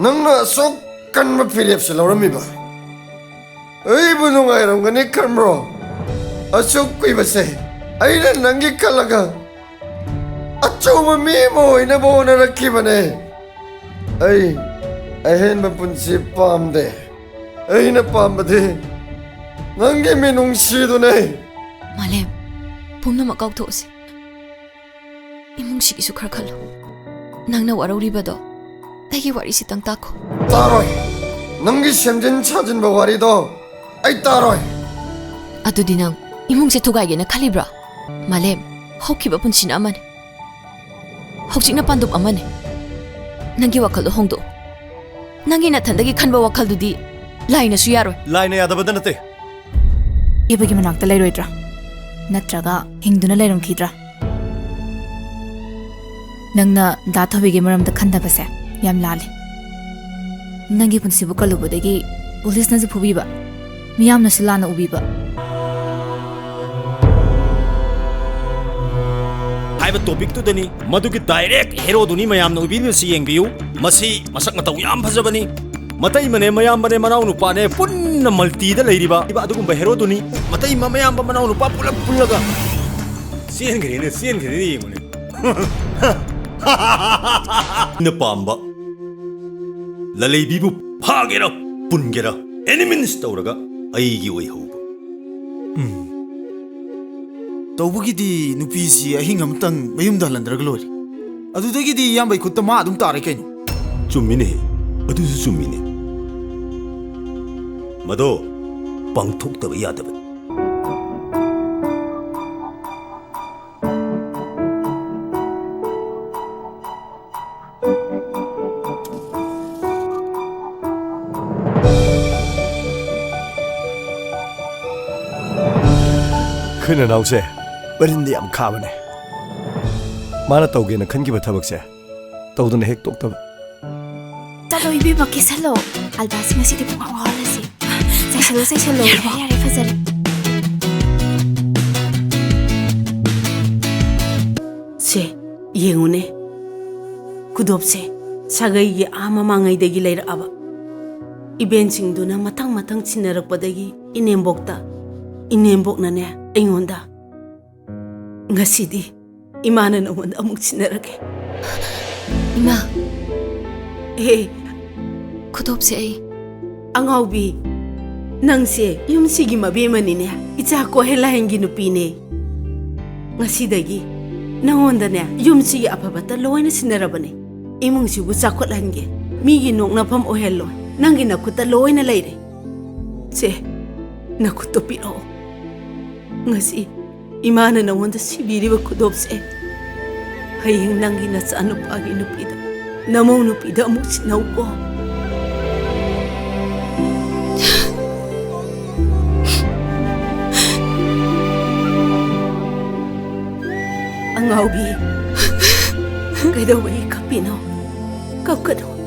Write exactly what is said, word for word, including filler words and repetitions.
ꯅꯪꯅ ꯑꯁꯨꯛ ꯀꯟꯕ ꯐꯤꯔꯦꯞꯁꯦ ꯂꯧꯔꯝꯃꯤꯕ? ꯑꯩꯕꯨ ꯅꯨꯡꯉꯥꯏꯔꯝꯒꯅꯤ ꯈꯟꯕ꯭ꯔꯣ? ꯑꯁꯨꯛ ꯀꯨꯏꯕꯁꯦ ꯑꯩꯅ ꯅꯪꯒꯤ ꯈꯜꯂꯒ ꯑꯆꯧꯕ ꯃꯤ ꯑꯃ ꯑꯣꯏꯅꯕ ꯍꯣꯠꯅꯔꯛꯈꯤꯕꯅꯦ꯫ ꯑꯩ ꯑꯍꯦꯟꯕ ꯄꯨꯟꯁꯤ ꯄꯥꯝꯗꯦ꯫ ꯑꯩꯅ ꯄꯥꯝꯕꯗꯤ ꯅꯪꯒꯤ ꯃꯤꯅꯨꯡꯁꯤꯗꯨꯅꯦ꯫ ꯃꯥꯂꯦꯝ, ꯄꯨꯝꯅꯃꯛ ꯀꯥꯎꯊꯣꯛꯑꯁꯤ꯫ ꯏꯃꯨꯡꯁꯤꯒꯤꯁꯨ ꯈꯔ ꯈꯜꯂꯨ꯫ ꯅꯪꯅ ꯋꯥꯔꯧꯔꯤꯕꯗꯣ ꯑꯩꯒꯤ ꯋꯥꯔꯤꯁꯤꯇꯪ ꯇꯥꯈꯣ꯫ ꯇꯥꯔꯣꯏ꯫ ꯅꯪꯒꯤ ꯁꯦꯝꯖꯤꯟ ꯁꯥꯖꯤꯟꯕ ꯋꯥꯔꯤꯗꯣ ꯑꯩ ꯇꯥꯔꯣꯏ꯫ ꯑꯗꯨꯗꯤ ꯅꯪ ꯏꯃꯨꯡꯁꯦ ꯊꯨꯒꯥꯏꯒꯦꯅ ꯈꯜꯂꯤꯕ꯭ꯔꯥ? ꯃꯥꯂꯦꯝ, ꯍꯧꯈꯤꯕ ꯄꯨꯟꯁꯤꯅ ꯑꯃꯅꯤ, ꯍꯧꯖꯤꯛꯅ ꯄꯥꯟꯗꯨꯞ ꯑꯃꯅꯤ꯫ ꯅꯪꯒꯤ ꯋꯥꯈꯜꯗꯣ ꯍꯣꯡꯗꯣꯛꯑꯣ꯫ ꯅꯪꯒꯤ ꯅꯊꯟꯗꯒꯤ ꯈꯟꯕ ꯋꯥꯈꯜꯗꯨꯗꯤ ꯂꯥꯏꯅꯁꯨ ꯌꯥꯔꯣꯏ꯫ ꯂꯥꯏꯅ ꯌꯥꯗꯕꯗ ꯅꯠꯇꯦ꯫ ꯀꯦꯕꯒꯤ ꯃꯅꯥꯛꯇ ꯂꯩꯔꯣꯏꯗ꯭ꯔꯥ? ꯅꯠꯇ꯭ꯔꯒ ꯍꯤꯡꯗꯨꯅ ꯂꯩꯔꯝꯈꯤꯗ꯭ꯔꯥ? ꯅꯪꯅ ꯗꯥ ꯊꯣꯏꯕꯤꯒꯤ ꯃꯔꯝꯗ ꯈꯟꯗꯕꯁꯦ ꯌꯥꯝ ꯂꯥꯜꯂꯤ꯫ ꯅꯪꯒꯤ ꯄꯨꯟꯁꯤꯕꯨ ꯀꯜꯂꯨꯕꯗꯒꯤ ꯄꯨꯂꯤꯁꯅꯁꯨ ꯐꯨꯕꯤꯕ, ꯃꯤꯌꯥꯝꯅꯁꯨ ꯂꯥꯟꯅ ꯎꯕꯤꯕ꯫ ꯍꯥꯏꯕ ꯇꯣꯄꯤꯛꯇꯨꯗꯅꯤ꯫ ꯃꯗꯨꯒꯤ ꯗꯥꯏꯔꯦꯛ ꯍꯦꯔꯣꯗꯨꯅꯤ ꯃꯌꯥꯝꯅ ꯎꯕꯤꯔꯤꯕꯁꯤ ꯌꯦꯡꯕꯤꯌꯨ꯫ ꯃꯁꯤ ꯃꯁꯛ ꯃꯇꯧ ꯌꯥꯝ ꯐꯖꯕꯅꯤ꯫ ꯃꯇꯩꯃꯅꯦ, ꯃꯌꯥꯝꯕꯅꯦ, ꯃꯅꯥꯎꯅꯨꯄꯥꯅꯦ, ꯄꯨꯟꯅ ꯃꯜꯇꯤꯗ ꯂꯩꯔꯤꯕ ꯑꯗꯨꯒꯨꯝꯕ ꯍꯦꯔꯣꯗꯨꯅꯤ꯫ ꯃꯇꯩꯃ, ꯃꯌꯥꯝꯕ, ꯃꯅꯥꯎꯅꯨꯄꯥ ꯄꯨꯂꯞ ꯄꯨꯜꯂꯒ ꯆꯦꯟꯈ꯭ꯔꯦꯅꯦ, ꯆꯦꯟꯈ꯭ꯔꯦꯅꯦ, ꯌꯦꯡꯉꯨꯅꯦ꯫ ꯅ ꯄꯥꯝꯕ ꯂꯂꯩꯕꯤꯕꯨ ꯐꯥꯒꯦꯔꯥ ꯄꯨꯟꯒꯦꯔꯥ ꯑꯦꯅꯤꯃꯤꯟꯁ ꯇꯧꯔꯒ ꯑꯩꯒꯤ ꯑꯣꯏꯍꯧꯕ꯫ ꯎꯝ꯫ ꯇꯧꯕꯒꯤꯗꯤ ꯅꯨꯄꯤꯁꯤ ꯑꯍꯤꯡ ꯑꯃꯇꯪ ꯃꯌꯨꯝꯗ ꯍꯜꯍꯟꯗ꯭ꯔꯒ ꯂꯣꯏꯔꯦ꯫ ꯑꯗꯨꯗꯒꯤꯗꯤ ꯏꯌꯥꯝꯕꯩ ꯈꯨꯠꯇ ꯃꯥ ꯑꯗꯨꯝ ꯇꯥꯔꯦ ꯀꯩꯅꯣ꯫ ꯆꯨꯝꯃꯤꯅꯦ, ꯑꯗꯨꯁꯨ ꯆꯨꯝꯃꯤꯅꯦ꯫ ꯃꯗꯣ ꯄꯥꯡꯊꯣꯛꯇꯕ ꯌꯥꯗꯕꯅꯤ꯫ ꯑꯩꯈꯣꯏ ꯅꯅꯥꯎꯁꯦ ꯃꯔꯤꯟꯗꯤ ꯌꯥꯝ ꯈꯥꯕꯅꯦ꯫ ꯃꯥꯅ ꯇꯧꯒꯦꯅ ꯈꯟꯈꯤꯕ ꯊꯕꯛꯁꯦ ꯇꯧꯗꯅ ꯍꯦꯛ ꯇꯣꯛꯇꯕ꯫ ꯆꯠꯂꯣ ꯏꯕꯦꯝꯃ, ꯀꯦꯁꯜꯂꯣ꯫ ꯑꯜꯕꯥꯁꯤ ꯉꯁꯤꯗꯤ ꯄꯨꯡꯉꯥꯎ ꯉꯥꯎꯍꯜꯂꯁꯤ꯫ ꯆꯥꯏꯁꯜꯂꯣ, ꯆꯥꯏꯁꯜꯂꯣ꯫ ꯌꯥꯔꯦ, ꯌꯥꯔꯦ, ꯌꯥꯔꯦ, ꯐꯖꯔꯦ꯫ ꯁꯦ, ꯌꯦꯡꯉꯨꯅꯦ꯫ ꯈꯨꯗꯣꯞꯁꯦ꯫ ꯁꯥꯒꯩꯒꯤ ꯑꯥ ꯃꯃꯥꯡꯉꯩꯗꯒꯤ ꯂꯩꯔꯛꯑꯕ꯫ ꯏꯕꯦꯟꯁꯤꯡꯗꯨꯅ ꯃꯊꯪ ꯃꯊꯪ ꯁꯤꯟꯅꯔꯛꯄꯗꯒꯤ ꯏꯅꯦꯝꯕꯣꯛꯇ, ꯏꯅꯦꯝꯕꯣꯛꯅꯅꯦ ꯑꯩꯉꯣꯟꯗ, "ꯉꯁꯤꯗꯤ ꯏꯃꯥꯅ ꯅꯉꯣꯟꯗ ꯑꯃꯨꯛ ꯁꯤꯟꯅꯔꯒꯦ꯫" "ꯏꯃꯥ, ꯑꯦ, ꯈꯨꯗꯣꯞꯁꯦ ꯑꯩ..." "ꯑꯉꯥꯎꯕꯤ, ꯅꯪꯁꯦ ꯌꯨꯝꯁꯤꯒꯤ ꯃꯕꯦꯝꯃꯅꯤꯅꯦ, ꯏꯆꯥ ꯀꯣꯍꯦꯂꯥꯏꯟꯒꯤ ꯅꯨꯄꯤꯅꯦ꯫ ꯉꯁꯤꯗꯒꯤ ꯅꯉꯣꯟꯗꯅꯦ ꯌꯨꯝꯁꯤꯒꯤ ꯑꯐꯕꯇ ꯂꯣꯏꯅ ꯁꯤꯟꯅꯔꯕꯅꯦ꯫ ꯏꯃꯨꯡꯁꯤꯕꯨ ꯆꯥꯎꯈꯠꯍꯟꯒꯦ, ꯃꯤꯒꯤ ꯅꯣꯛꯅꯐꯝ ꯑꯣꯏꯍꯜꯂꯣꯏ, ꯅꯪꯒꯤ ꯅꯈꯨꯠꯇ ꯂꯣꯏꯅ ꯂꯩꯔꯦ꯫ ꯁꯦ, ꯅꯈꯨꯠꯇꯣ ꯄꯤꯔꯛꯑꯣ꯫ ꯉꯁꯤ ꯏꯃꯥꯅ ꯅꯉꯣꯟꯗ ꯁꯤꯕꯤꯔꯤꯕ ꯈꯨꯗꯣꯞꯁꯦ, ꯍꯌꯦꯡ ꯅꯪꯒꯤ ꯅꯆꯥꯅꯨꯄꯥꯒꯤ ꯅꯨꯄꯤꯗ, ꯅꯃꯧ ꯅꯨꯄꯤꯗ ꯑꯃꯨꯛ ꯁꯤꯟꯅꯧꯀꯣ꯫" "ꯑꯉꯥꯎꯕꯤ, ꯀꯩꯗꯧꯕꯒꯤ ꯀꯞꯄꯤꯅꯣ? ꯀꯞꯀꯅꯨ꯫